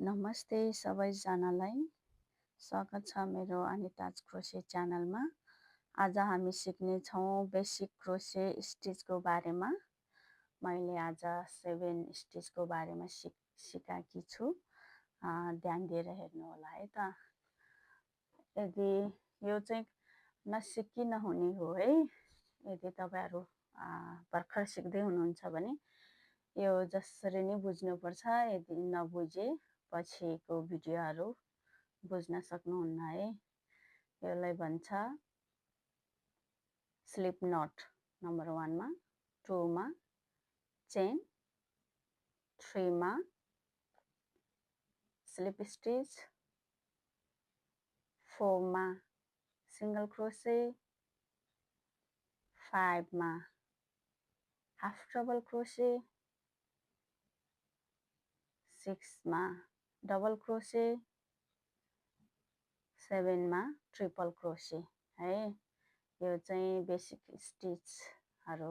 नमस्ते सबैजनालाई स्वागत छ मेरो अनिताज क्रोशे च्यानलमा। आज हामी सिक्ने छौं बेसिक क्रोशे स्टिचको बारेमा। मैले आज 7 स्टिचको बारेमा सिकाएकी छु। ध्यान दिएर हेर्नु होला है त। यदि यो चाहिँ नसिकी नहुने हो है, यदि तपाईहरु भर्खर सिक्दै हुनुहुन्छ भने यो जसरी नै बुझ्नुपर्छ। यदि नबुझे पछिको भिडियोहरु बुझ्न सक्नुहुन्न है। यसलाई भन्छ स्लिप नट। नम्बर 1 मा, 2 मा चेन, 3 मा स्लिप स्टिच, 4 मा सिंगल क्रोशे, 5 मा हाफ डबल क्रोशे, 6 मा डबल क्रोशे, 7 मा ट्रिपल क्रोशे है। यो चाहिँ बेसिक स्टिचहरु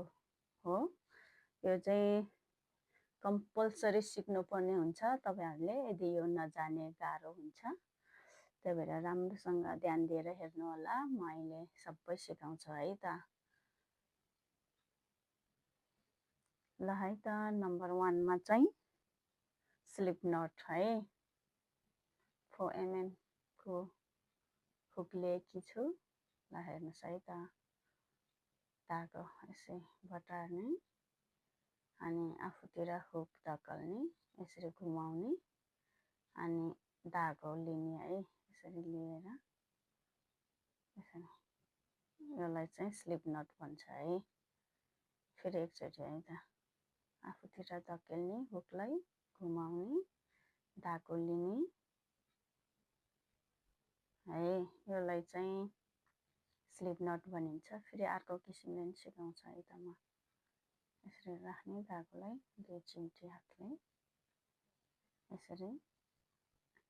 हो। यो चाहिँ कम्पलसरी सिक्नुपर्ने हुन्छ तपाईहरुले, यदि यो नजाने गाह्रो हुन्छ। त्यही भएर राम्रोसँग ध्यान दिएर हेर्नु होला। म अहिले सबै सिकाउँछु है त। ल है त, नम्बर 1 मा चाहिँ स्लिप नट है। 4 mm को हुक लिएकी छु। ल हेर्नुस् है त। धागो यसै बटार्ने अनि आफूतिर हुक धकल्ने, यसरी घुमाउने अनि धागो लिने है। यसरी लिएर यसरी, यसलाई चाहिँ स्लिप नट भन्छ है। फेरि एकचोटि है त। आफूतिर धकेल्ने, हुकलाई घुमाउने, धागो लिने है। यसलाई चाहिँ स्लिप नट भनिन्छ। फेरि अर्को किसिमले पनि सिकाउँछु है त म। यसरी राख्ने धागोलाई दुई चिम्टी हातले यसरी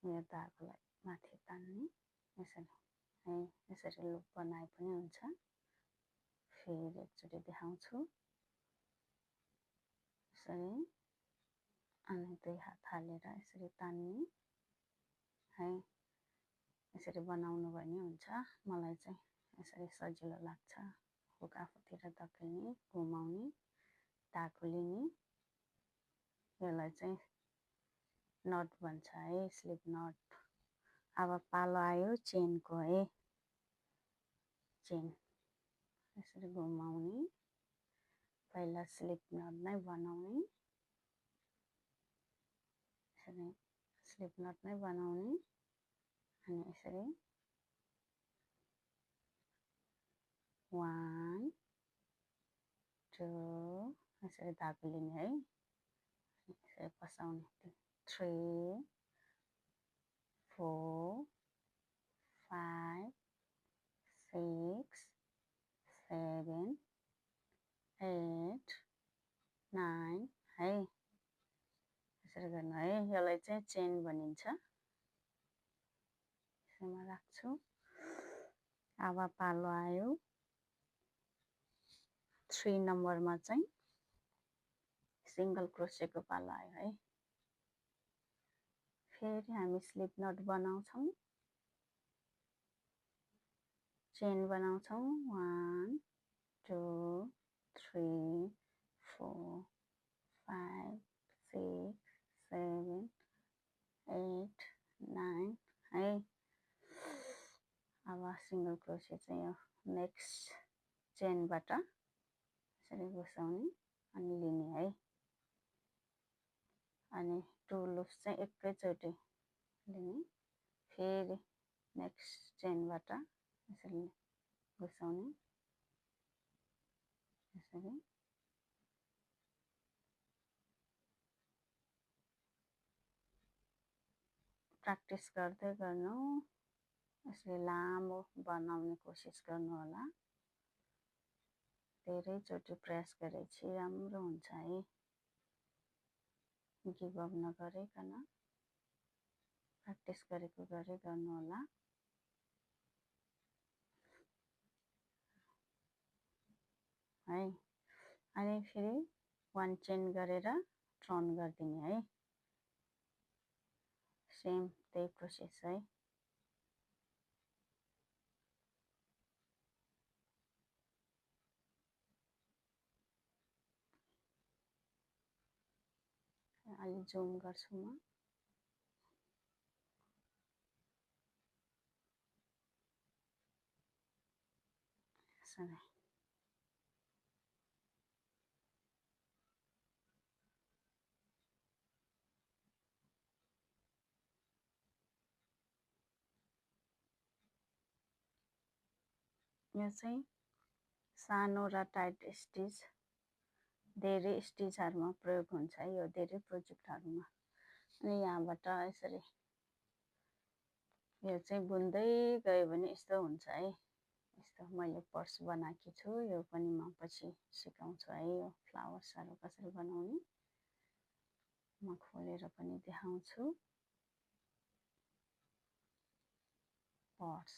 यो धागोलाई माथि तान्ने, यसरी है। यसरी लुप बनाए पनि हुन्छ। फेरि एकचोटि देखाउँछु। यसरी अनि दुई हात हालेर यसरी तान्ने है। यसरी बनाउनु भने हुन्छ। मलाई चाहिँ यसरी सजिलो लाग्छ। हुक आफूतिर धकेल्ने, घुमाउने, धागो लिने, यसलाई चाहिँ नट भन्छ है, स्लिप नट। अब पालो आयो चेनको है। चेन यसरी घुमाउने, पहिला स्लिप नट नै बनाउने, यसरी स्लिप नट नै बनाउने अनि यसरी 1 2 यसरी धागो लिने है। यसरी पसाउने 3 4 5 6 7 8 9 है। यसरी गर्नु है। यसलाई चाहिँ चेन भनिन्छ। यसैमा राख्छु। अब पालो आयो 3 नम्बरमा चाहिँ सिंगल क्रोशेको पालो आयो है। फेरि हामी स्लिप नट बनाउँछौं, चेन बनाउँछौं 1 2 3 4 5 6 7 8 9 है। अब सिंगल क्रोशे चाहिँ यो नेक्स्ट चेनबाट यसरी घुसाउने अनि लिने है। अनि 2 लुप्स चाहिँ एकैचोटि लिने। फेरि नेक्स्ट चेनबाट यसरी घुसाउने, यसरी प्र्याक्टिस गर्दै गर्नु। यसले लामो बनाउने कोसिस गर्नु होला। धेरैचोटि प्रयास गरेपछि राम्रो हुन्छ है। गिभ अप नगरिकन प्र्याक्टिस गरेको गरी गर्नु होला। है। अनि फेरि 1 चेन गरेर टर्न गर्दिने है। सेम त्यही प्रोसेस है। अलि जुम गर्छु म। यसरी यो चाहिँ सानो र टाइट स्टिच धेरै स्टिचहरूमा प्रयोग हुन्छ यो धेरै प्रोजेक्टहरूमा। अनि यहाँबाट यसरी यो चाहिँ बुन्दै गयो भने यस्तो हुन्छ है। यस्तो मैले पर्स बनाएकी छु, यो पनि म पछि सिकाउँछु है। यो फ्लावर्सहरू कसरी बनाउने म खोलेर पनि देखाउँछु। पर्स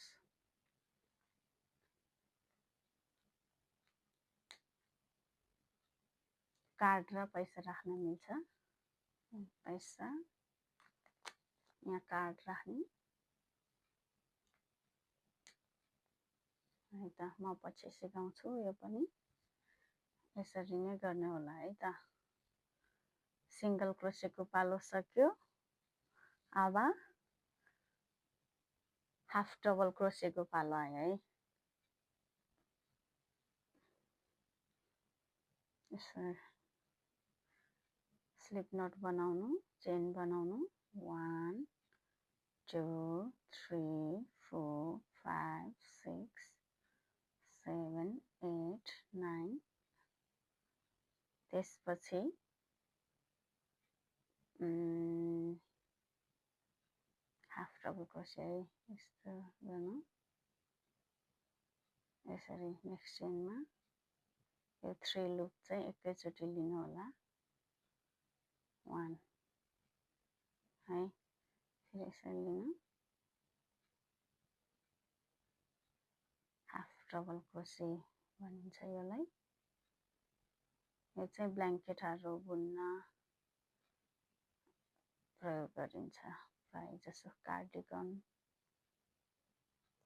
कार्ड र पैसा राख्न मिल्छ। पैसा यहाँ कार्ड राख्ने है त। म पछि सिकाउँछु यो पनि यसरी नै गर्ने होला है त। सिंगल क्रोसेटको पालो सक्यो। अब हाफ डबल क्रोसेटको पालो आयो है। यसरी स्लिप नट बनाउनु, चेन बनाउनु। 1 2 3 4 5 6 7 8 9 त्यसपछि हाफ डबल क्रोसेट है। यस्तो गर्नु। यसरी नेक्स्ट चेनमा यो 3 लुप चाहिँ एकैचोटि लिनु होला। 1 है। फेरि यसरी लिनु। हाफ डबल क्रोसेट भनिन्छ यसलाई। यो चाहिँ ब्ल्याङ्केटहरू बुन्न प्रयोग गरिन्छ प्राय जसो कार्डिगन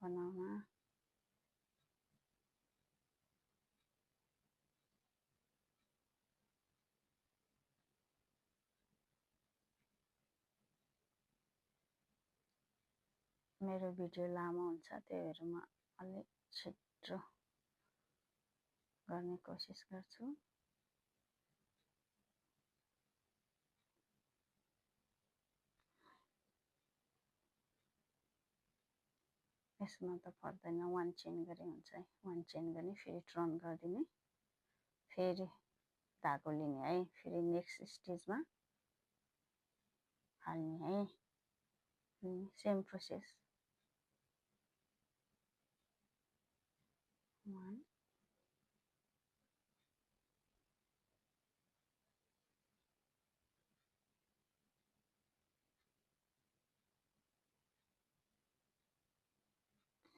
बनाउन। मेरो भिडियो लामो हुन्छ त्यही भएर म अलिक छिटो गर्ने कोसिस गर्छु। यसमा त पर्दैन, 1 चेन गरे हुन्छ है। 1 चेन गर्ने, फेरि टर्न गरिदिने, फेरि धागो लिने है। फेरि नेक्स्ट स्टेजमा हाल्ने है। Same process. 1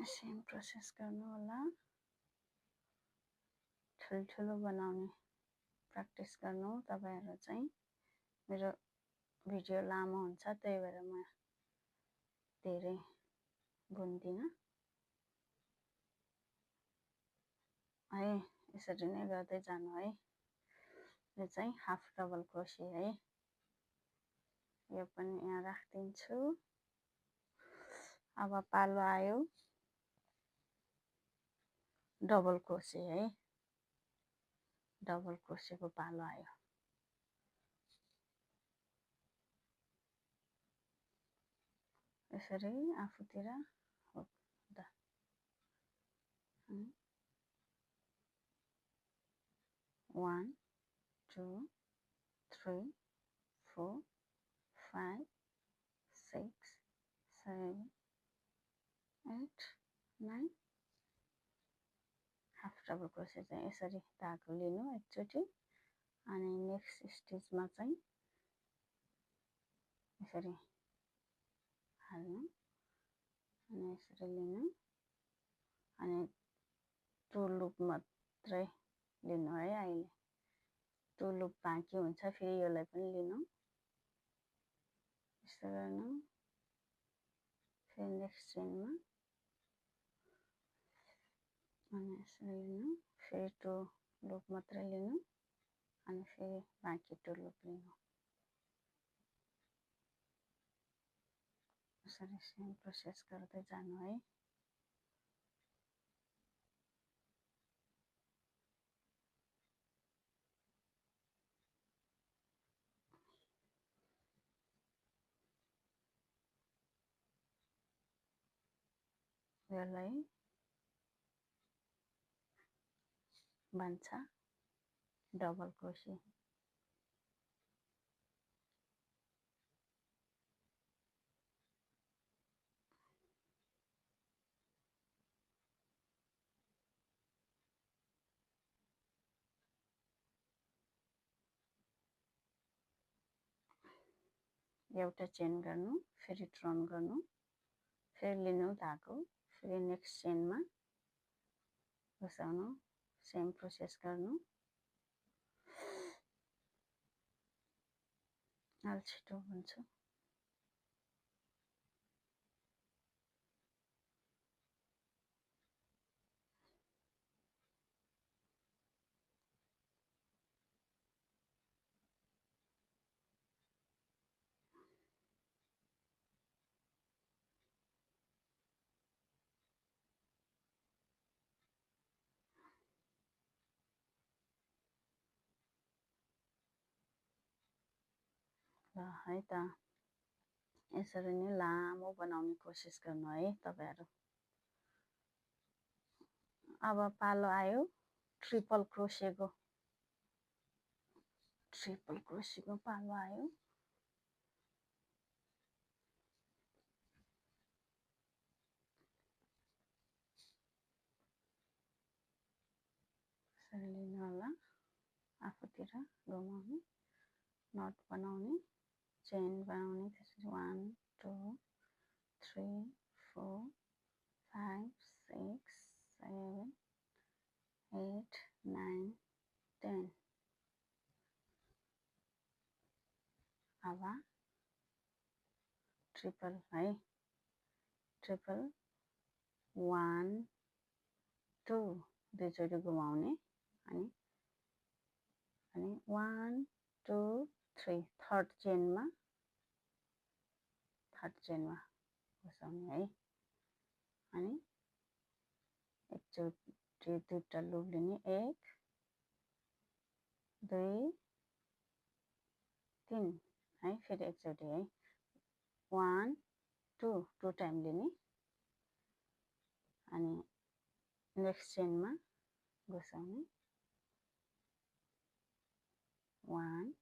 सेम प्रोसेस गर्नु होला। ठुल्ठुलो बनाउने प्र्याक्टिस गर्नु तपाईहरु चाहिँ। मेरो भिडियो लामो हुन्छ त्यही भएर म धेरै बुन्दिन है। यसरी नै गर्दै जानु है। यो चाहिँ हाफ डबल क्रोसेट है। यो पनि यहाँ राख्दिन्छु। अब पालो आयो डबल क्रोसेट है। डबल क्रोसेटको पालो आयो। यसरी आफूतिर हुक्दा 1 2 3 4 5 6 7 8 9 हाफ डबल क्रोसेट चाहिँ यसरी धागो लिनु एकचोटि। अनि नेक्स्ट स्टेजमा चाहिँ यसरी हाल्नु अनि यसरी लिनु अनि 2 लुप मात्रै लिनु है। अहिले 2 लुप बाँकी हुन्छ, फेरि यसलाई पनि लिनु। यस्तो गर्नु फेरि नेक्स्ट चेनमा अनि यसरी लिनु, फेरि 2 लुप मात्रै लिनु अनि फेरि बाँकी 2 लुप लिनु। यसरी सेम प्रोसेस गर्दै जानु है। यसलाई भन्छ डबल क्रोसे। एउटा चेन गर्नु, फेरि टर्न गर्नु, फेरि लिनु धागो, फेरि नेक्स्ट चेनमा घुसाउनु, सेम प्रोसेस गर्नु। अलि छिटो हुन्छ। ल है त यसरी नै लामो बनाउने कोसिस गर्नु है तपाईहरु। अब पालो आयो ट्रिपल क्रोसेको पालो आयो। यसरी लिनु होला, आफूतिर घुमाउने, नट बनाउने, चेन बनाउने, त्यसपछि 1 2 3 4 5 6 7 8 9 10। अब ट्रिपल है, ट्रिपल 1 2 दुईचोटि घुमाउने अनि 1 2 3 थर्ड चेनमा घुसाउने है। अनि एकचोटि दुईटा लुप लिने, 1 2 3 है, फेरि एकचोटि है, 1 2 2 टाइम लिने अनि नेक्स्ट चेनमा घुसाउने, 1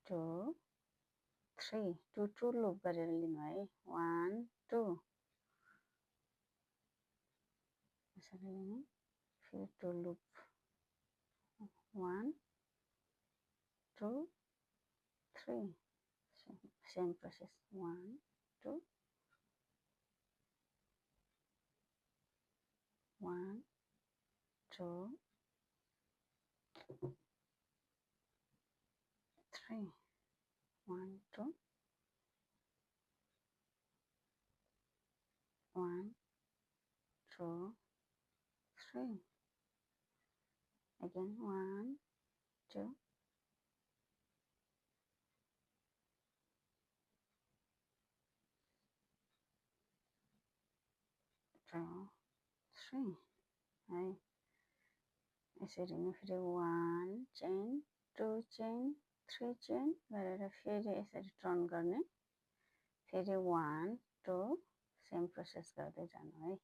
2 3 2 2 लुप गरेर लिनु है, 1 2 यसरी लिनु, फेरि 2 लुप, 1 2 3 सेम प्रोसेस, 1 2 1 2 3 1 2 1 2 3 again 1 2 2 3 है। यसरी नै फेरि 1 चेन 2 चेन 3 चेन गरेर फेरि यसरी टर्न गर्ने, फेरि 1 2 सेम प्रोसेस गर्दै जानु है।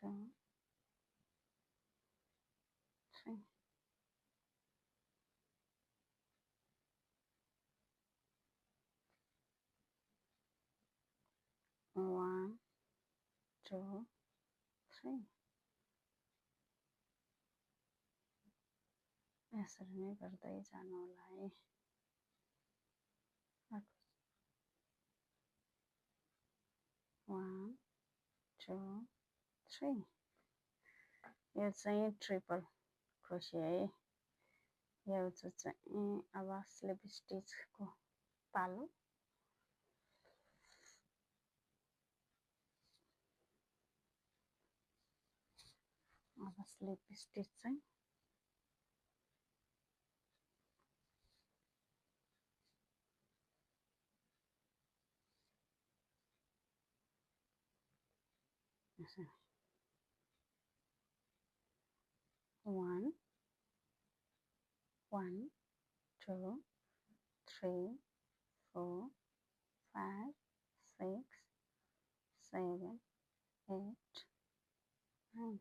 So 3 1 2 3 यसरी नै गर्दै जानु होला है। 1 2 3 यो चाहिँ ट्रिपल क्रोशे है। यो चाहिँ अब स्लिप स्टिचको पालो। अब स्लिप स्टिच चाहिँ यसरी 1 1 2 3 4 5 6 7 8 9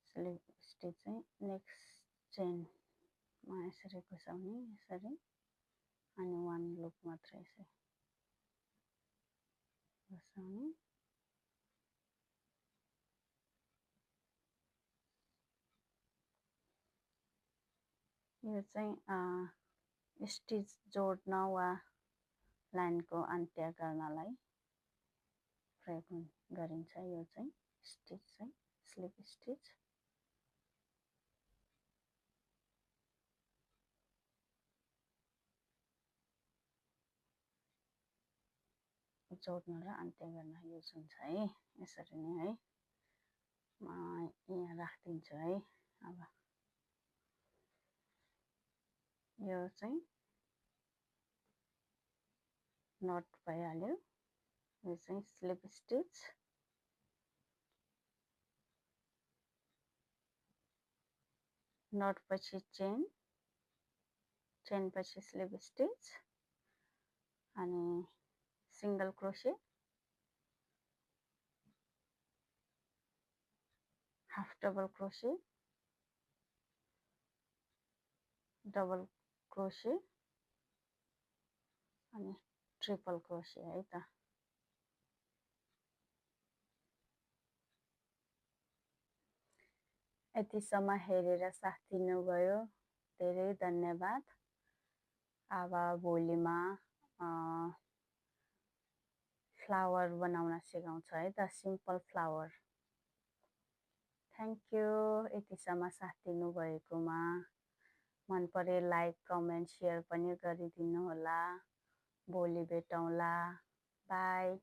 स्लिप स्टिच चाहिँ नेक्स्ट चेनमा यसरी घुसाउने यसरी अनि 1 लुप मात्रै यसरी घुसाउने। यो चाहिँ स्टिच जोड्न वा लाइनको अन्त्य गर्नलाई प्रयोग गरिन्छ। यो चाहिँ स्टिच चाहिँ स्लिप स्टिच। जोड्न र अन्त्य गर्न युज हुन्छ है। यसरी नै है म यहाँ राखिदिन्छु है। अब यो चाहिँ नट भइहाल्यो। यो चाहिँ स्लिप स्टिच, नट पछि चेन, चेन पछि स्लिप स्टिच अनि single crochet, half double crochet, double crochet अनि ट्रिपल क्रोशे है त। यतिसम्म हेरेर साथ दिनुभयो धेरै धन्यवाद। अब भोलिमा फ्लावर बनाउन सिकाउँछ है त, सिम्पल फ्लावर। थ्याङ्क यू यतिसम्म साथ दिनुभएकोमा। मन परे लाइक कमेन्ट सेयर पनि गरिदिनु होला। भोलि भेटौँला। बाई।